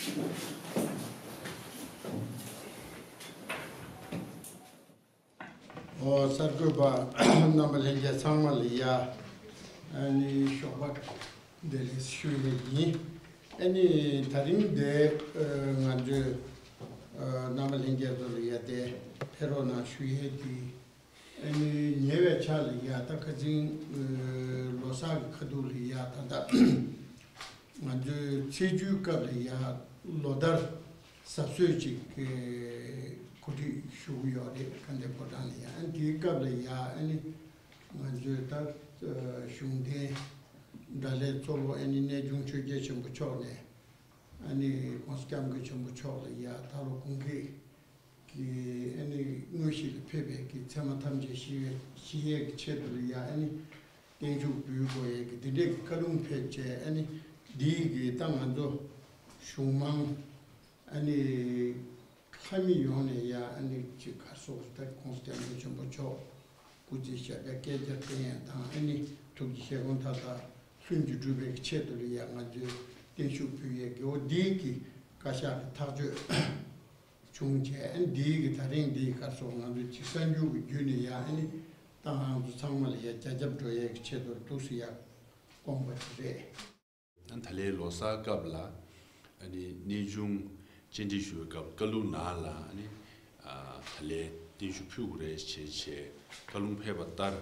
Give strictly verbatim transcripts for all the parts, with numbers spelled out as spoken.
ཨོ་གསར་འགོད་པ་རྣམ་པ་ལྷན་རྒྱས་ཚང་མ་ལ་ཡ་ཨ་ནི་ཞོགས་པ་བདེ་ལེགས་ཞུ་ཡས་ཡིན། ཨ་ནི་ད་རིང་འདི་ང་ཚོས་རྣམ་པ་ལྷན་རྒྱས་ཚོ་ལ་ཡ་དེ་ཕེབས་རོགས་གནང་ཞུ་ཡས་དེ། ཨ་ནི་ཉེ་བའི་ཆར་ལ་ཡ་ད་ཁ་སང་ལོ་གསར་གྱི་ཁ་ཐུག་ལ་ཡ་ད་ལྟ་ང་ཚོའི་ཚེས་བཅུའི་སྐབས་ལ་ཡ་ལོ་ལྟར་གཟབ་གཟབ་ཅིག་གོ་སྒྲིག་ཞུ་གི་ཡོད་རེད། དགའ་ལྡན་ཕོ་བྲང་ལ་ཡ་ཨ་ནི་དེའི་སྐབས་ལ་ཡ་ཨ་ནི་ང་ཚོའི་ད་གཞུང་འབྲེལ་དགྲ་ལྷའི་གཙོ་བོ་ཨ་ནི་གནས་ཆུང་ཆོས་རྒྱལ་ཆེན་པོ་མཆོག་ནས་ཨ་ནི་༸གོང་ས་༸སྐྱབས་མགོན་ཆེན་པོ་མཆོག་ལ་ཡ་ད་ལོ་དགུང་གི་གི་ཨ་ནི་དངོས་གཞི་ལ་ཕེབས་པའི་གི་ཚད་མ་ཐམས་ཅད་ཞི་བའི་ཞི་ཡས་ཀྱི་ཆེད་དུ་ལ་ཡ་ཨ་ནི་བརྟན་བཞུགས་ཕུལ་དགོས་ཡས་ཀྱི་འདི་འདྲས་ཀྱི་བཀའ་ལུང་ཕེབས་བྱས། ཨ་ནི་འདིའི་གི་ད་ང་ཚོ་གཞུང་མང་ཨ་ནི་ལྷ་མི་ཡོངས་ནས་ཡ་ཨ་ནི་ཅིག་ག་སོགས་ད་༸གོང་ས་༸སྐྱབས་མགོན་ཆེན་པོ་མཆོག་སྐུ་ཚེ་ཞབས་པད་བསྐལ་བརྒྱར་བརྟན་ཡས་དང་ཨ་ནི་ཐུགས་ཀྱི་བཞེད་དགོངས་མཐའ་དག་ལྷུན་གྱིས་གྲུབ་པའི་གི་ཆེད་དུ་ལ་ཡ་ང་ཚོས་བརྟན་བཞུགས་ཕུལ་ཡས་ཀྱི་འོ་འདིའི་གི་བཀའ་ཤག་གི་ཐག་གཅོད་བྱུང་བྱས། ཨ་ནི་འདིའི་གི་ད་རིང་འདིའི་སྐབས་སུ་ང་ཚོའི་ཅིག་གསར་འགྱུར་གྱི་བརྒྱུད་ནས་ཡ་ཨ་ནི་ད་ང་ཚོ་ཚང་མ་ལ་ཡ་རྒྱ་ཁྱབ་འགྲོ་ཡས་ཀྱི་ཆེད་དུ་འདུག་སེ་ཡ་དགོངས་པ་ཅིག་རེད། ད་ལའི་ལོ་གསར་སྐབས་ལ་ཨ་ནི་གནས་ཆུང་བཅར་འདྲི་ཞུ་བའི་སྐབས་བཀའ་ལུང་ནང་ལ་ཨ་ནི་ད་ལའི་བརྟན་བཞུགས་ཕུལ་དགོས་རེད་ཞེས་བྱས་བཀའ་ལུང་ཕེབས་པ་ལྟར་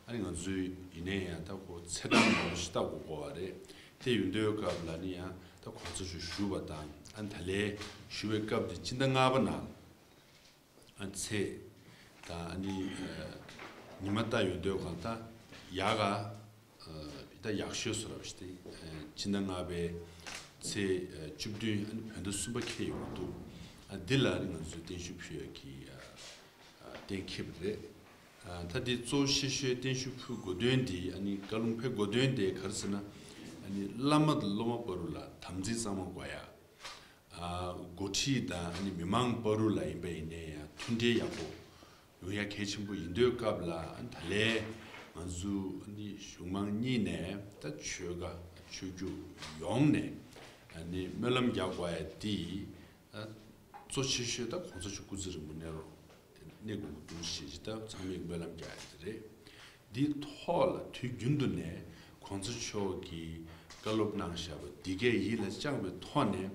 ཨ་ནི་ང་ཚོའི་ཡིན་ནའི་ཡང་ད་ཁོ་ཚེས་གྲངས་མང་པོ་ཞིག་ལྟ་དགོས་ཀྱི་ཡོད་རེད། དེ་ཡིན་དུས་སྐབས་ལ་ནི་ཡང་ད་གོང་ས་མཆོག་བཞུགས་པ་དང་ཨ་ནི་ད་ལའི་བཞུགས་པའི་སྐབས་དེ་སྤྱི་ཟླ་ལྔ་པ་ནང་ཨ་ནི་ཚེས་དང་ཨ་ནི་ཉི་མ་ལྟ་ཡོང་དུས་གང་ལྟར་ཡག་ག་ད་ཡག་ཤོས་སུ་རབ་ཞིག་སྟེ། སྤྱི་ཟླ་ལྔ་པའི་ཚེས་བཅུ་བདུན་ཨ་ནི་བོད་ཟླ་གསུམ་པ་འཁེལ་ཡོང་གི་འདུག་ཨ་འདི་ལ་ནི་ང་ཚོས་བརྟན་བཞུགས་ཕུལ་ཡག་གི་གཏན་འཁེལ་བ་རེད། ད་འདི་གཙོ་ཆེ་ཤོས་བརྟན་བཞུགས་ཕུལ་དགོས་དོན་འདི་ཨ་ནི་བཀའ་ལུང་ཕེབས་དགོས་དོན་དེ་ག་རེ་ཟེར་ན། ཨ་ནི་བླ་མ་དང་སློབ་མ་བར་དུ་ལ་དམ་ཚིག་གཙང་མ་དགོས་ཡ། འགོ་ཁྲིད་དང་ཨ་ནི་མི་མང་བར་དུ་ལ་ཡིན་པ་ཡིན་ནའི་ཡང་མཐུན་སྒྲིལ་ཡག་པོ་ཡོང་ཡ་གལ་ཆེན་པོ་ཡིན་དུས་སྐབས་ལ་ཨ་ནི་ད་ལའི་ང་ཚོ་ཨ་ནི་གཞུང་མང་གཉིས་ནས་ད་ཆོལ་ཁ་ཆོས་བརྒྱུད་ཡོངས་ནས་ཨ་ནི་སྨོན་ལམ་རྒྱག་དགོས་ཡ་དེ་གཙོ་ཆེ་ཤོས་ད་གོང་ས་མཆོག་སྐུ་ཚེ་རིང་པོ་གནས་རོགས་གནས་དགོས་ཀྱི་འདུག་ཞེས་ད་ཚང་མས་སྨོན་ལམ་རྒྱག་ཡ་དེ་རེད། འདིའི་ཐོག་ལ་དུས་རྒྱུན་དུ་ནས་གོང་ས་མཆོག་གིས་བཀའ་སློབ་གནང་བཞག་པ་འདི་གས་ཡིད་ལ་བཅངས་པའི་ཐོག་ནས་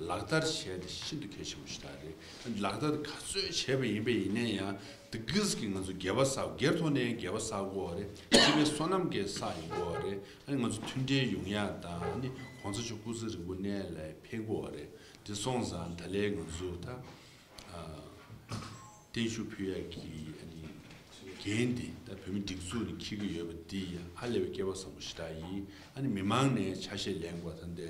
ལག་བསྟར་བྱས་ཏེ་ཤིན་ཏུ་གལ་ཆེན་པོ་ཞིག་ད་རེད། ལག་བསྟར་ག་ཚོད་བྱས་པ་ཡིན་པ་ཡིན་ན་ཡང་དེ་གིས་ཀྱི་ང་ཚོ་དགེ་བ་བསགས། སྒེར་ཐོག་ནས་ཡང་དགེ་བ་བསགས་དགོས་པ་རེད། སྤྱི་པའི་བསོད་ནམས་ཀྱི་བསགས་ཡིན་དགོས་པ་རེད། ཨ་ནི་ང་ཚོ་མཐུན་སྒྲིལ་ཡོང་ཡ་དང་ཨ་ནི་གོང་ས་མཆོག་སྐུ་ཚེ་རིང་པོ་གནས་ལ་ཕན་དགོས་པ་རེད། དེ་སོང་ཙང་ད་ལའི་ང་ཚོ་ད། བརྟན་བཞུགས་ཕུལ་ཡག་གི་འགན་འདི་ད་བོད་མི་སྒྲིག་འཛུགས་ནས་འཁྱེར་གྱི་ཡོད་པ་འདི་ཧ་ལས་པའི་སྐལ་བ་བཟང་པོ་ཞེ་དྲག་ཡིན། ཨ་ནི་མི་མང་ནས་ཆ་ཤས་ལེན་དགོས་ད་འདི་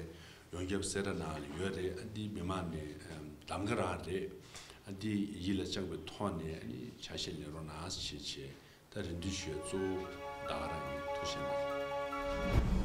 ཡོངས་ཁྱབ་གསལ་བསྒྲགས་ནང་ལ་ཡོད་རེད། ཨ་འདི་མི་མང་ནས་གདམ་ག་རང་རེད། ཨ་འདི་ཡིད་ལ་བཅངས་པའི་ཐོག་ནས་ཨ་ནི་ཆ་ཤས་ལེན་རོགས་གནང་ཞེས་བྱས། ད་རེ་འདུན་ཞུ་ཡ་གཙོ་བོ་ད་ག་རང་ཡིན། ཐུགས་རྗེ་གནང་།